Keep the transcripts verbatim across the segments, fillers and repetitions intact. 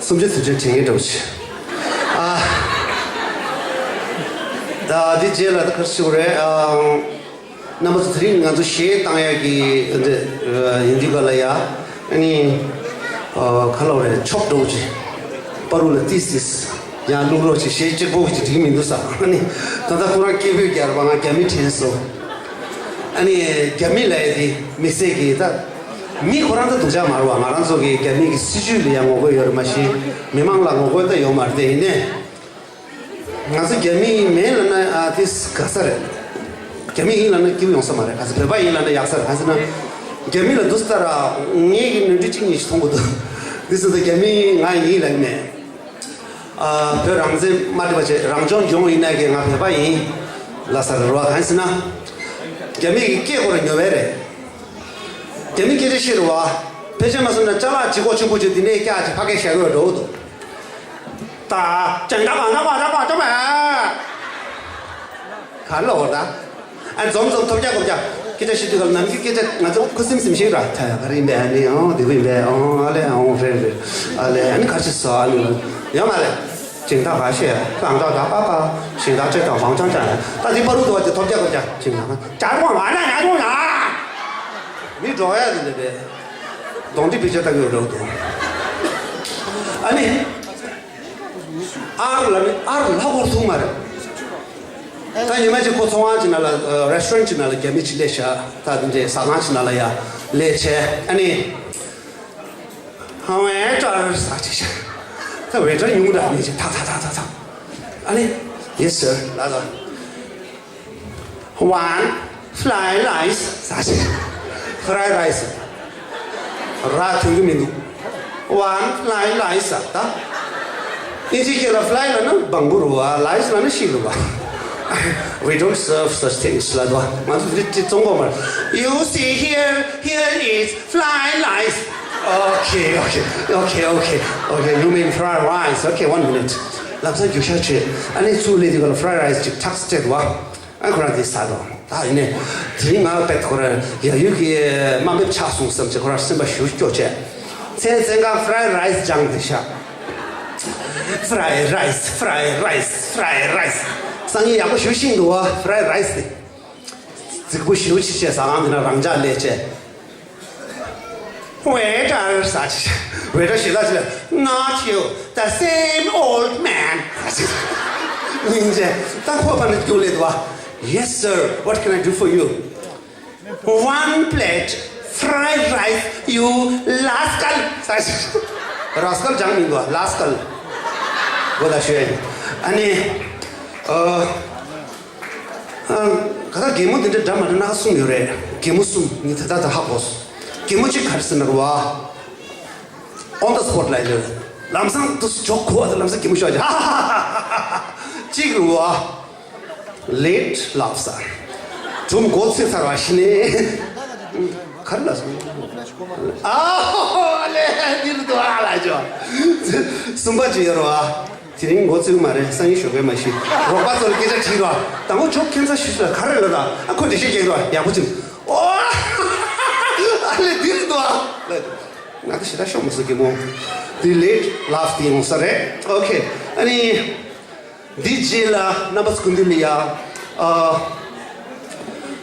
སུམ་ཅུ་དུས་ཆེན་དྲན་མཁན་འདྲ་བོ་ཞིག་ཨ། ད་འདི་རྗེས་ལ་ད་ག་རེ་ཞུ་དགོས་རེད། ཨ། རྣམ་པ་ཚོ་དེ་རིང་ང་ཚོ་གཞས་བཏང་ཡག་གི་འདི་ཡིན་དུས་ག་ལ་ཡ། ཨ་ནི། ཨ། ག་ལབ་རེད། ཆོབ་འདྲ་བོ་ཅིག་པ་རུ་ལ་ཏིས་ཏིས། ཡང་བླུག་རོགས་ཅིག་གཞས་གཅིག་པོ་གཅིག་འགྲིག་མི་འདུག་ས། ཨ་ནི། ད་ལྟ་ཁོ་རང་སྐད་འབོད་རྒྱག་རེད་པ། ང་རྒྱ་མི་དྲན་སོང་། ཨ་ནི་རྒྱ་མི་ལབ་ཡ་དེ་མི་སེར་གྱི་ད། མི་ཁོ་རང་ད་སྡུག་ཅག་མ་རེད་པ། ང་རང་ཚོ་གི་རྒྱ་མི་གི་སྲིད་བྱུས་ལ་ཡང་ངོ་རྒོལ་ཡོད་རེད་མ་གཞི། མི་མང་ལ་ངོ་རྒོལ་ད་ཡོད་མ་རེད་དེ། ཡིན་ནའི། ང་ཚོ་རྒྱ་མི་མིན་ལབ་ན་ཨ་དེ་དགའ་ས་རེད། རྒྱ་མི་ཡིན་ལབ་ན་སྐྱིད་པོ་ཡོང་ས་མ་རེད། ག་ཚོད་བོད་པ་ཡིན་ལབ་ན་ཡག་ས་རེད། ག་ཚོད་ན་རྒྱ་མི་ལ་འདུག་ས་ལྟར་ངེད་ཀྱི་ནོར་འཁྲུལ་གཅིག་གཉིས་ཤིག་མཐོང་གི་འདུག་འདི་སོ་སོ་རྒྱ་མི་ང་ཡིན་ལབ་ནས། ཨ། བོད་རང་བཙན་མ་སྒྲིག་པ་བྱས། རང་སྐྱོང་ལྗོངས་ཡིན་ན་གི་ང་བོད་པ་ཡིན་ལབ་ས་རེད་པ། གང་ཡིན་ཟེར་ན། རྒྱ་མི་གི་སྐད་ཁོ་རང་ཉོབ་པ་རེད། རྒྱ་མི་སྐད་ཆ་བཤད་རེད་པ། ཕལ་ཆེར་མ་སོང་ན་ཅ་ལག་ལྗིད་ཁོག་ཆེན་པོ་ཅིག་འདི་ནས་བཀྱག་ཅིག་ཕ་གིར་བཞག་གི་འགྲོ་གི་འདུག་ད་ཅང་ད་གང་ད་གང་ད་གང་ད་མ། ག་ལོ་བར་ད། ཨ། འཛོམས་འཛོམས་ཐོབ་རྒྱག་ཐོབ་རྒྱག་སྐད་ཆ་བཤད་དུས་སྐབས་ནམ་རྒྱུན་སྐད་ཆ་ང་ཚོ་ཁུ་སིམ་སིམ་ཞིག་ར། ད་ཡ་ག་རེ་ཡིན་པས། ཨ་ནི་ཨང་དེ་བུ་ཡིན་པས། ཨང་ཨ་ལེ་ཨང་རེད་རེད། ཨ་ལེ་ཨ་ནི་ག་རེ་བྱས་སོང་། ཨ་ནི་ཡོད་མ་རེད། ཅིང་ད་ག་ཤེས་ལང་ད་ད་ཨ་ཨ་ཞིང་ད་ཅེ་ད་བང་ཅང་ཅང་ད་དེ་པ་རུ་དུ་བ་དེ་ཐོབ་རྒྱག་ཐོབ་རྒྱག་ཅིང་ད་ད་ཀྱ་རུང་ང་ན་ང་རུང་ཡ། མི་འགྲོ་ཡ་དེ་འདྲ་རེད། གདོང་འདྲེ་བི་ཅ་ལྟ་གི་ཡོད་འགྲོ་འདུག་ཨ་ནི། ཨར་ལ་ནི་ཨར་ལ་གོ་སོང་མ་རེད། ད་ཉི་མ་གཅིག་ཁོ་ཚོང་ཁང་གཅིག་ནང་ལ། ཨ། རེ་སི་ཊོ་རན་གཅིག་ནང་ལ་རྒྱ་མི་གཅིག་སླེབས་ཤག་ད་དེ་འདྲའི་ཟ་ཁང་གཅིག་ནང་ལ་ཡ་སླེབས་བྱས། ཨ་ནི། ཧ་ཝེ་ཊར་ཟེར་ཅིག་ཤག་ད་ཝེ་ཊར་ཉུང་དྲགས་ནས་ཅིག་ཐག་ཐག་ཐག་ཐག་ཐག་ཨ་ནི། Yes sir. ལ་ལ། One fried rice ཟེར་ཅིག fried rice. ར་ཐོན་གི་མི་འདུག One fried rice ཟེར་ད། ཨིན་ཇི་སྐད་ལ་fried ལབ་ན་སྦང་བུ་རེད་པ། rice ལབ་ན་ཤིང་རེད་པ། We don't serve such things ལབ་དུས་ང་ཚོ་འདི་ཅི་བཙོང་གོ་མ་རེད། You see here, here is fried rice. Okay, okay, okay, okay, okay. You mean fried rice. Okay, one minute. ལམ་སང་རྒྱུགས་ཤར་བྱས། ཨ་ནི་ཚུར་སླེབས་དུས་སྐབས་ལ་fried rice ཅིག་ཐག་སྤྲད་འདུག་པ། ཨ་ཁོ་རང་དེ་ཟ་དང་། ད་ཡིན་ནའི་དེ་རིང་ང་དཔེ་ཁོ་རང་ཡ་ཡུལ་གྱི་དམའ་འབེབས་ཆགས་སོང་བསམ་བྱས་ཁོ་རང་སེམས་པ་ཞེ་པོ་སྐྱོ་བྱས། མཚན་མཚན་གང་fried rice སྦྱངས་བསྡད་ཤག Fried rice, fried rice, fried rice. སང་ཉིན་ཡག་པོ་ཞེ་པོ་ཤེས་འདུག་པ། Fried rice དེ་རྫིག་པོ་ཞེ་པོ་ཅིག་བྱས། ཟ་ཁང་དེ་ན་རང་འཇགས་སླེབས་བྱས། Waiter ཟེར་ཅིག Waiter ཞེ་དྲག་ཅིག་ལ། Not you, the same old man. སྙིང་རྗེ། ད་ཁོ་ཕར་ནས་རྒྱུགས་སླེབས་འདུག་པ། Yes sir, what can I do for you? One plate fried rice, you rascal. ཟེར་ཅིག Rascal སྦྱངས་མི་འདུག་པ། Lascal. གོ་ད་ཞུ་ཡ་ཡིན། ཨ་ནི། ཨ། ཨ། ག་ད་གད་མོ་དེ་འདྲ་འདྲ་མ་འདྲ་སྣ་ཁ་གསུམ་ཡོད་རེད། གད་མོ་གསུམ་ངས་ད་ལྟ་ད་ཧ་གོ་སོང་། གད་མོ་གཅིག་ག་རེ་ཟེར་ན་རེད་པ། On the spot ལ་ཡོད། ལམ་སང་དུ་ཇོག་གོ་བ་དང་ལམ་སང་གད་མོ་ཤོར་བྱས། ཧ་ཧ་ཧ་ཧ་ཧ། གཅིག་རེད་པ། Late laughs are. སྒྲུང་མགོ་ཚོས་ཚར་བ་ཞིག་ནས། ག་རེ་ལབ་སོང་། ཨ་ཧོ་ཧོ་ལེ་འདིར་འདུག་ཨ་ལ་ཇོ། གསུམ་པ་ཅིག་ཡོད་རེད་པ། དེ་རིང་མགོ་ཚོས་མ་རེད། སང་ཉིན་ཞོགས་ཀས་མ་ཤི། རོགས་པ་ཚོ་ལ་སྐད་ཆ་དྲིས་རོགས། དང་པོ་ཇོག་ཁྱད་མཚར་ཞིག་ལ་ག་རེ་ལབ་དང་། ཨ་ཁོ་འགྲེལ་བཤད་རྒྱག་རོགས། ཡག་པོ་བྱུང་། ཨོ། ཨ་ལེ་འདིར་འདུག་ཨ། ང་ད་ཞེ་དྲག་ཤོག་མ་སོང་གད་མོ། དེ་late laugh དེ་ཡོང་ས་རེད། Okay. ཨ་ནི། འདི་རྗེས་ལ་རྣམ་པ་ཚོ་སྐུ་མདུན་ལ་ཡ། ཨ།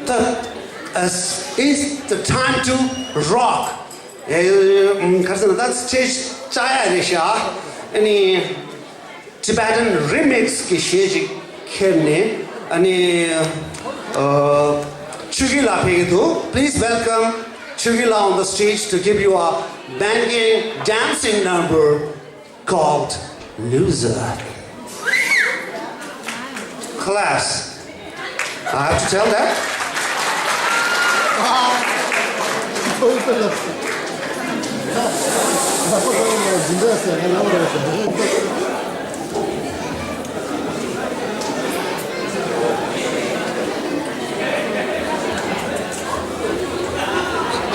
ད། It's the time to rock. ཨེ། ག་རེ་ཟེར་ན་ད་stage བཅའ་ཡ་རེད་ཤག་ཨ་ནི། Tibetan remix གི་གཞས་ཅིག་ཁྱེར་ནས། ཨ་ནི། ཨ། ཆོས་སྐྱིད་ལགས་ཕེབས་ཀྱི་འདུག Please welcome ཆོས་སྐྱིད་ལགས on the stage to give you a banging dancing number called Loser. Class, I have to tell that.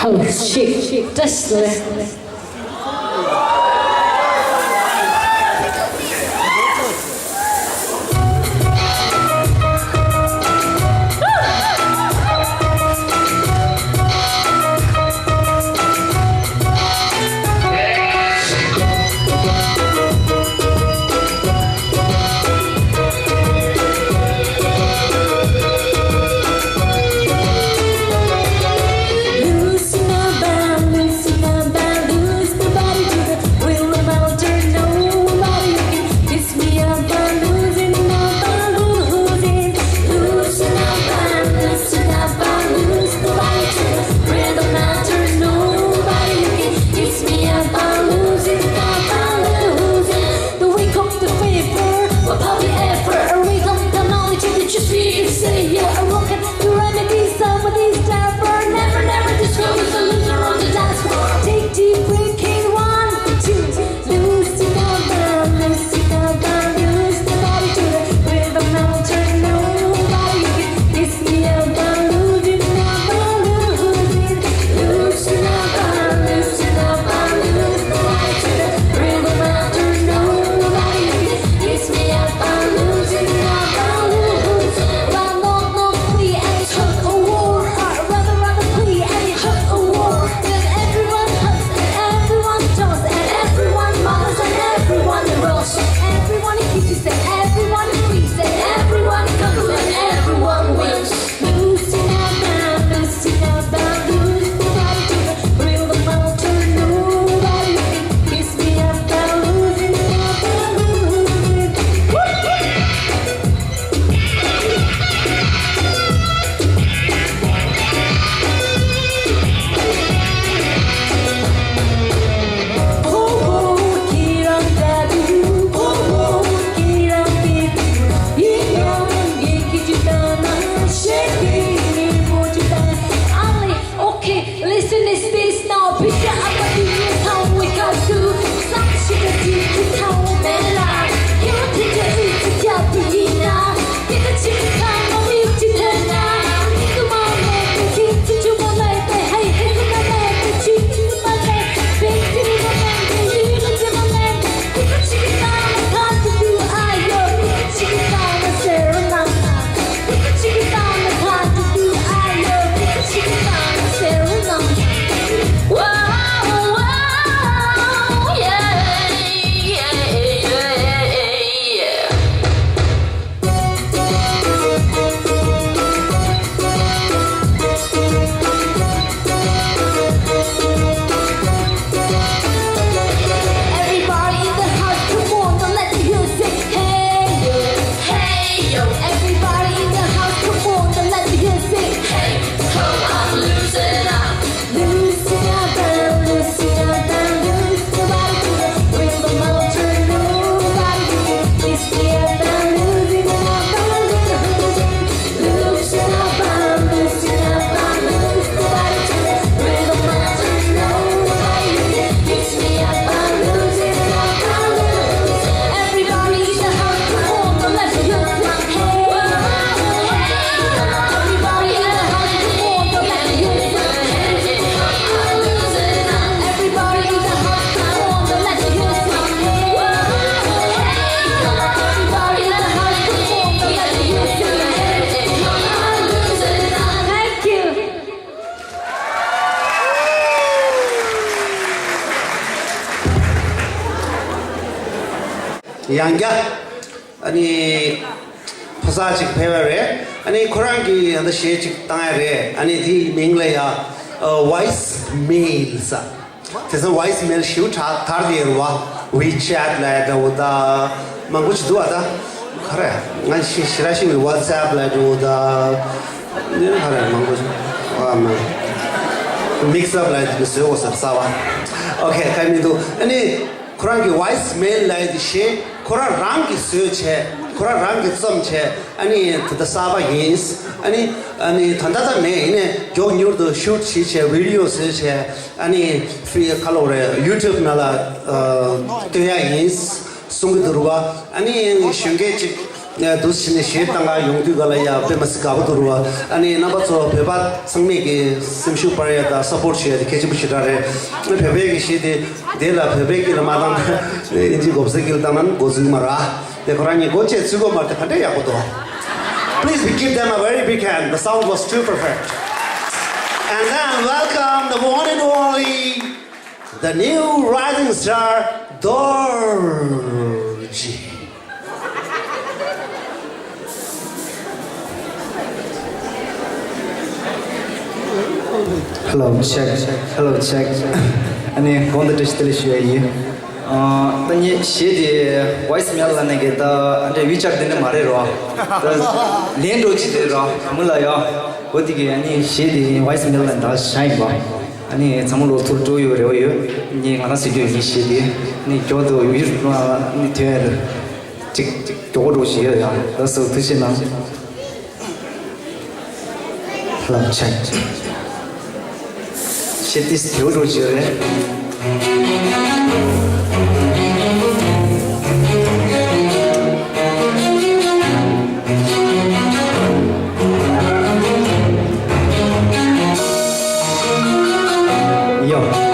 Oh, shit. That's the ཡང་བསྐྱར་ཨ་ནི་ཕོ་གསར་ཅིག་ཕེབས་པ་རེད། ཨ་ནི་ཁོ་རང་གིས་ཡང་ད་གཞས་ཅིག་བཏང་ཡ་རེད། ཨ་ནི་དེའི་མིང་ལ་ཡ་ཨ་Voice Mail ཟེར། དེང་སང་Voice Mail ཞེ་པོ་དར་དར་བསྡད་ཡོད་རེད་བ། WeChat ལབ་འདྲ་བོ་དང་མང་པོ་ཅིག་འདུག་བ། ད་ག་རེ་ང་ཞི་ཞི་ར་ཤི་བའི་WhatsApp ལབ་འདྲ་བོ་དང་ནི་ག་རེ་མང་པོ་ཅིག་ཨ་མ་Mix Up ལབ་འདྲ་བཟོས་འོ་ཟེར་ས་བ། ཨོ་ཁེ་ག་མི་འདུག་ཨ་ནི། ཁོ་རང་གི་Voice Mail ལབ་ཡ་དེ་གཞས་ཁོ་རང་རང་གིས་བཟོས་བྱས། ཁོ་རང་རང་གིས་རྩོམ་བྱས། ཨ་ནི་ད་ལྟ་གསར་པ་ཡིན། ཨ་ནི་ཨ་ནི་ད་ལྟ་ད་མེད། ཡིན་ནའི་མགྱོགས་མྱུར་དུ་ཤུཊ་བྱས་བྱས་བི་ཌི་ཡོ་བཟོས་བྱས། ཨ་ནི་ཕི་ཁ་ལོ་རེ་ཡུ་ཊུབ་ནང་ལ་ཨ་སྟོན་ཡ་ཡིན་གསུང་གི་འདུག་རུ་བ། ཨ་ནི་གཞོན་སྐྱེས་ཅིག་ཨ་འདུག་སེ་བྱས་ནས་གཞས་བཏང་ག་ཡོང་དུས་ག་ལ་ཡ་དཔེ་མ་སྲིད་དགའ་པོ་འདུག་རུ་བ། ཨ་ནི་རྣམ་པ་ཚོ་བོད་པ་ཚང་མས་ཀྱི་སེམས་ཤུགས་སྤར་ཡ་དང་སཔོར་ཊི་བྱེད་ཡ་དེ་གལ་ཆེན་པོ་ཞེ་དྲག་རེད། ཨ་ནི་བོད་པའི་གི་གཞས་དེ། དེ་ལ་བོད་པའི་སྐད་ལ་མ་བཏང་ན་ཨིན་ཇི་གོ་ས་སྐད་ལ་བཏང་ན་མགོ་ཚོས་མ་ར། དེ་ཁོ་རང་གཉིས་མགོ་ཆེ་ཚོས་གོ་མ་རེད། དེ་ག་འདྲ་ཡག་པོ་འདུག Please give them a very big hand. The sound was too perfect. And then welcome the one and only, the new rising star, Dorji. Hello, check. Hello, check. ཨ་ནི་གོང་དུ་བཀྲ་ཤིས་བདེ་ལེགས་ཞུ་ཡ་ཡིན། ཨ་ད་ངས་གཞས་དེ་Voice Mail ལ་ནས་གི་ད་ཨ་འདྲ་ཝི་ཆེ་ཊི་དེ་འདྲ་མ་རེད་རོ། ད་ལན་འགྲོ་ཅི་དེ་རོ་མུ་ལ་ཡོ། འོ་དེ་གི་ཨ་ནི་གཞས་དེ་Voice Mail ལ་ད་ཤ་ཡིན་པ། ཨ་ནི་ཚང་མ་ལོ་ཐུར་སྤྲོ་ཡོད་རེ་བ་ཡོད། ངས་ང་རང་སི་ཊི་ཡོ་ཡིན་གཞས་དེ། ཨ་ནི་མགྱོགས་དུ་ཡུལ་ཨ་ནི་ཐོན་ཡ་རེད། ཅིག་ཅིག་མགྱོགས་པོ་འགྲོ་བཞིན་ཡོད་ཡ། ད་སུ་ཐུགས་རྗེ་གནང་། ལམ་ཆེན། ཤེ་ཏིས་དེའུ་འགྲོ་བཞིན་ཡོད་རེད། ཡོ།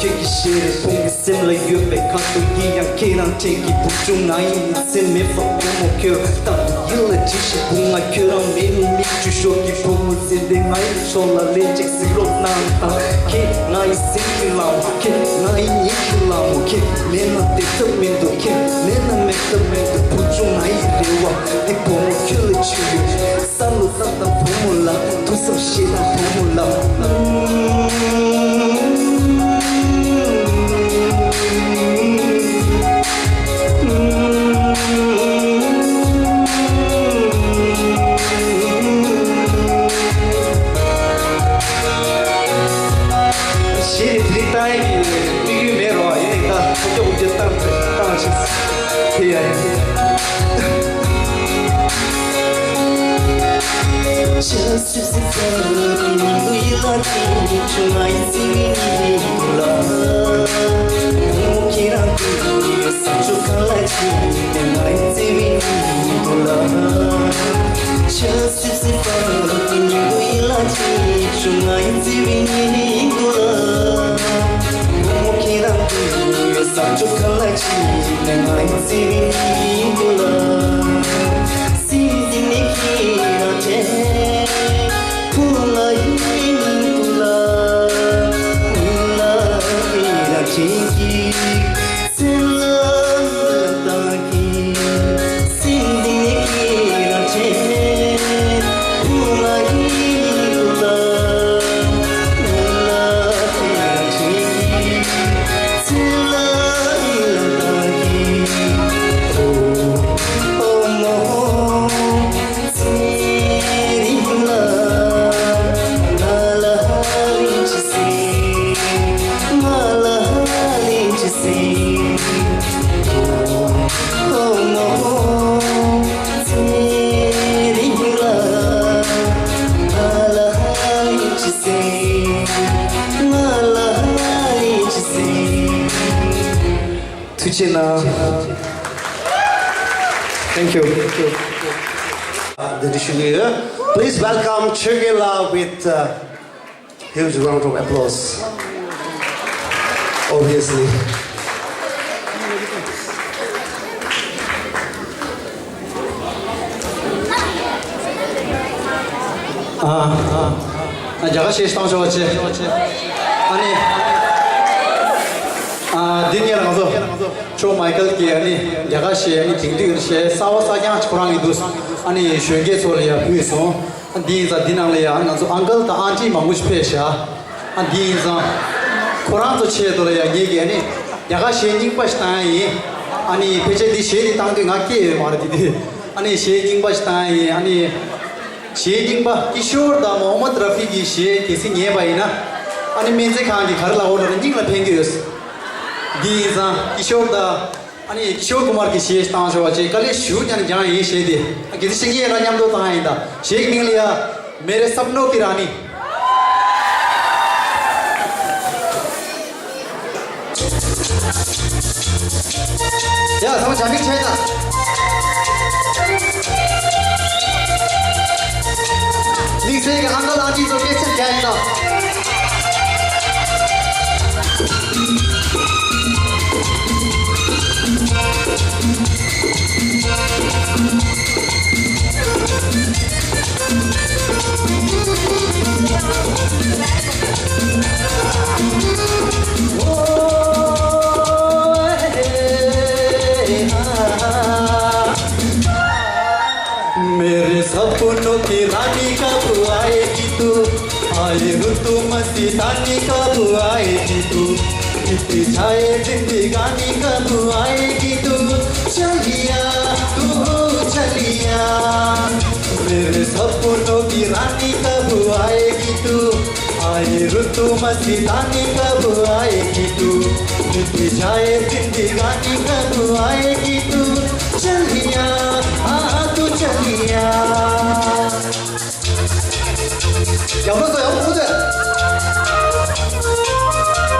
ཁྱེད་ཀྱི་ཞལ་རས་ཕུང་གི་སེམས་ལ་ཡོད་པའི་ཁ་ཐུག་ཡིན་ཡང་ཁྱེད་རང་ཕྲན་གྱི་བུ་ཆུང་ང་ཡིན་སེམས་མེད་པ་བུ་མོ་ཁྱོད་རྟག་ཏུ་ཡིད་ལ་བྲིས་ཤིག་བུ་ང་ཁྱོད་རང་མེད་ནི་མིག་ཆུ་ཤོར་གྱི་བུ་མོ་ཟིན་ཏེ་ང་ཡི་ཕྱོགས་ལ་ལན་གཅིག་གཟིགས་རོགས་གནང་དང་། ཁྱེད་ང་ཡི་སེམས་ཀྱི་ལམ་ཁྱེད་ང་ཡི་ཉིད་ཀྱི་ལམ་ཁྱེད་མེད་ན་བསྡད་ཐབས་མི་འདུག་ཁྱེད་མེད་ན་མེད་ཐབས་མི་འདུག་བུ་ཆུང་ང་ཡི་རེ་བ་འདི་བུ་མོ་ཁྱོད་ལ་བྱིན་ཡོད། ས་ལུ་ལྟ་དང་བུ་མོ་ལ་ཐུགས་བསམ་བཞེས་དང་བུ་མོ་ལ། གཞས་དེ་རིགས་བཏང་ཡས་ཀྱི་དམིགས་ཡུལ་མེད་རོགས། ཡིན་ནའི་ད་ཐོ་ཅོག་དེ་བཏང་བཏང་ཞིག་དེ་ཡ་ཡིན། ཐུགས་རྗེ་གནང་། Thank you. འདི་འདྲ་ཞུ་གི་ཡོད། Please welcome ཆོས་རྒྱལ་ལགས with, uh, huge round of applause. Obviously. ཨ། ཨ། རྒྱ་གར་གཞས་བཏང་ཆོག་ཅེས། ཨ་ནི། ཨ། འདི་ངས་ལ་ང་ཚོ་ཇོ་མའི་ཀལ་གྱིས་ཨ་ནི་རྒྱ་གར་གཞས་ཨ་ནི་དེང་དུས་གཞས་གསར་བ་གསར་རྐྱང་ཅིག་ཁོ་རང་གིས་འདུག་ཨ་ནི་གཞོན་སྐྱེས་ཚོ་ལ་ཡང་ཕུལ་སོང་། ཨ། འདི་ཡིན་ཙང་འདི་ནང་ལ་ཡང་ང་ཚོ་ཨང་ཀལ་དང་ཨན་ཊི་མང་པོ་ཞིག་ཕེབས་ཤག་ཨ། འདི་ཡིན་ཙང་ཁོ་རང་ཚོ་ཆེད་དུ་ལ་ཡང་ངེད་ཀྱིས་ཨ་ནི་རྒྱ་གར་གཞས་རྙིང་པ་ཞིག་བཏང་ཡ་ཡིན། ཨ་ནི་ཕལ་ཆེར་འདི་གཞས་འདི་བཏང་དུས་ང་སྐྱེས་ཡོད་མ་རེད། དེ་དུས་ཨ་ནི་གཞས་རྙིང་པ་ཞིག་བཏང་ཡ་ཡིན། ཨ་ནི་གཞས་རྙིང་པ་ཀི་ཤོར་དང་མོ་ཧམ་མད་ར་ཧྥི་གི་གཞས་གལ་སྲིད་ཉན་པ་ཡིན་ན། ཨ་ནི་སྨན་རྩིས་ཁང་གི་ག་རེ་ལབ་དགོས་ལབ་ན་སྙིང་ལ་ཕན་གྱི་ཡོད། འདི་ཡིན་ཙང་ཀི་ཤོར་དང་། ཨ་ནི་ཀི་ཤོར་ཀུ་མར་གྱི་གཞས་བཏང་ཆོག་པ་བྱས། དཀའ་ལས་ཞེ་པོ་ཅིག་ཀྱང་ཡིན་གཞས་དེ། ཨ། གལ་སྲིད་ཤེས་ཀྱི་ཡོད་ན་མཉམ་དུ་བཏང་ཡ་ཡིན་ད། གཞས་ཀྱི་མིང་ལ་ཡ། मेरे सपनों की रानी। ཡ། ཚང་མ་ཇ་མིག་ཕྱེ་དང་། དམིགས་བསལ་གྱི་ཨང་ཀལ་ཨན་ཊི་ཚོ་སྐད་ཆ་རྒྱག་ཡིན་ད། मेरे सपनों की रानी कब आएगी तू? आए रुतु मस्तानी कब आएगी तू? बीत जाए जिंदगानी कब आएगी तू? चलिया, तू चलिया। मेरे सपनों की रानी कब आएगी तू? आए रुतु मस्तानी कब आएगी तू? बीत जाए जिंदगानी कब आएगी तू? चलिया, आ तू चलिया। ཡག་པོ་བཟོ། ཡག་པོ་བཟོ།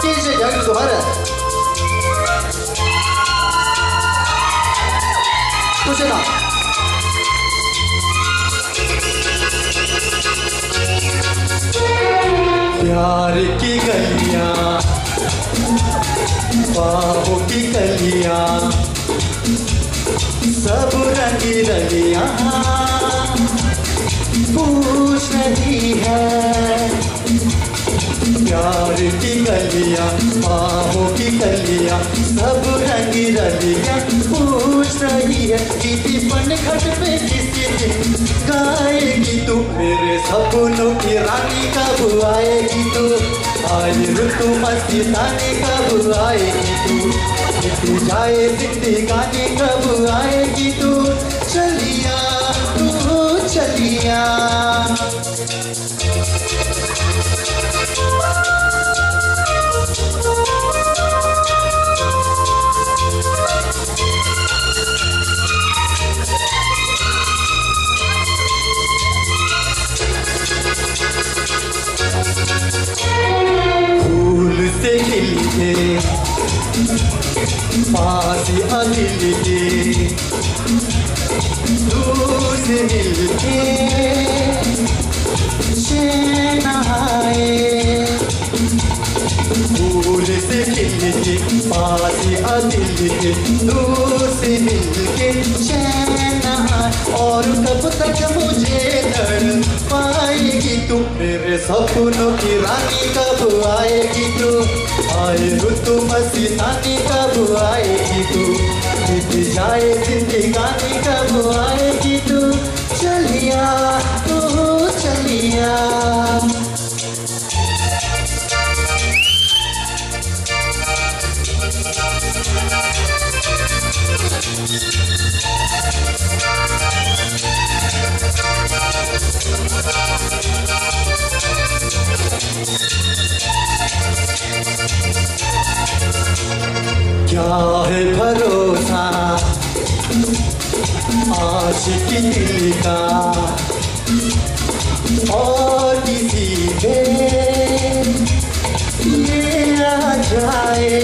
སྐད་ཆ་ཡག་པོ་བཟོ་བ་རེད། ཐུགས་རྗེ་གནང་། प्यार की गलियां, ख्वाबों की गलियां, सब रंग रलियां पूछ रही है। प्यार की गलियां, ख्वाबों की गलियां, सब रंग रलियां पूछ रही है। किसी पनघट पे किसी दिन गाएगी तू। मेरे सपनों की रानी कब आएगी तू? आए रुतु मस्तानी कब आएगी तू? बीत जाए जिंदगानी कब आएगी तू? चलिया, तू चलिया। फूल से खिल के पास आ दिल के, दूर से मिल के शहनाए। फूल से खिल के पास आ दिल के नूर से मिलके चैन आए, और कब तक मुझे तड़ पाएगी तू? मेरे सपनों की रानी कब आएगी तू? आए रुतु मस्तानी कब आएगी तू? बीत जाए जिंदगानी कब आएगी तू? चलिया, तू चलिया। क्या है भरोसा आशिक दिल का, और किसी पे ये आ जाए।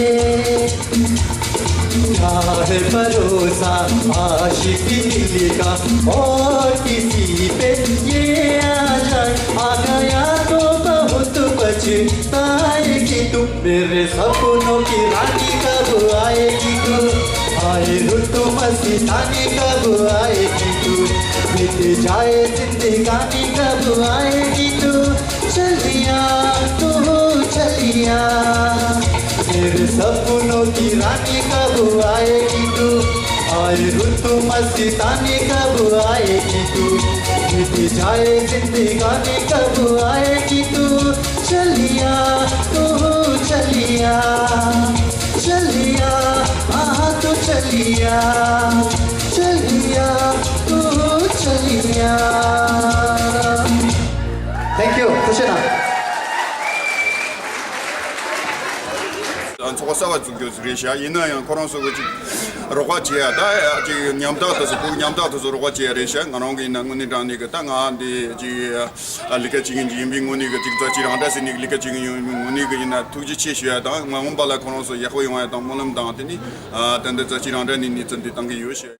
क्या है भरोसा आशिक दिल का, और किसी पे ये आ जाए। आ गया तो बहुत पछताएगी तू। मेरे सपनों की रानी कब आएगी तू? आए रुतु मस्तानी कब आएगी तू? बीत जाए जिंदगानी कब आएगी तू? चलिया, तू चलिया। मेरे सपनों की रानी कब आएगी तू? आए रुतु मस्तानी कब आएगी तू? बीत जाए जिंदगानी कब आएगी तू? चलिया, तू चलिया, चलिया, हाँ तू चलिया, चलिया, तू चलिया। Thank you. ཐུགས་རྗེ་གནང་། ཚོགས་པ་གསར་པ་བཙུགས་རྒྱུ་རེད་ཤག་ཡིན་ན་ཡང་ཁོ་རང་ཚོ་གི་ཅིག་རོགས་པ་བྱེད་ཡ། ད་ཅིག་ཉམ་ཐག་དེ་ཚོ་ཕྲུ་གུ་ཉམ་ཐག་དེ་ཚོ་རོགས་པ་བྱེད་ཡ་རེད་ཤག་ང་རང་གི་ཡིན་ན་དངོས་གནས་དྲང་གནས་གི་ད་ང་འདི་ཅིག་ལས་ཀ་བྱེད་མཁན་ཅིག་ཡིན་པའི་ངོས་ནས་གི་ཅིག་རྩ་ཆེ་རང་འདྲ་ཟེར་ནས་གི་ལས་ཀ་བྱེད་མཁན་ཡིན་པའི་ངོས་ནས་གི་ཡིན་ན་ཐུགས་རྗེ་ཆེ་ཞུ་ཡ་དང་། མ་འོངས་པ་ལ་ཁོ་རང་ཚོ་ཡག་པོ་ཡོང་ཡ་དང་སྨོན་ལམ་དང་། དེ་ནི་ད་འདི་རྩ་ཆེ་རང་འདྲ་ནས་གནས་ཚུལ་འདི་བཏང་གི་ཡོད་ཤག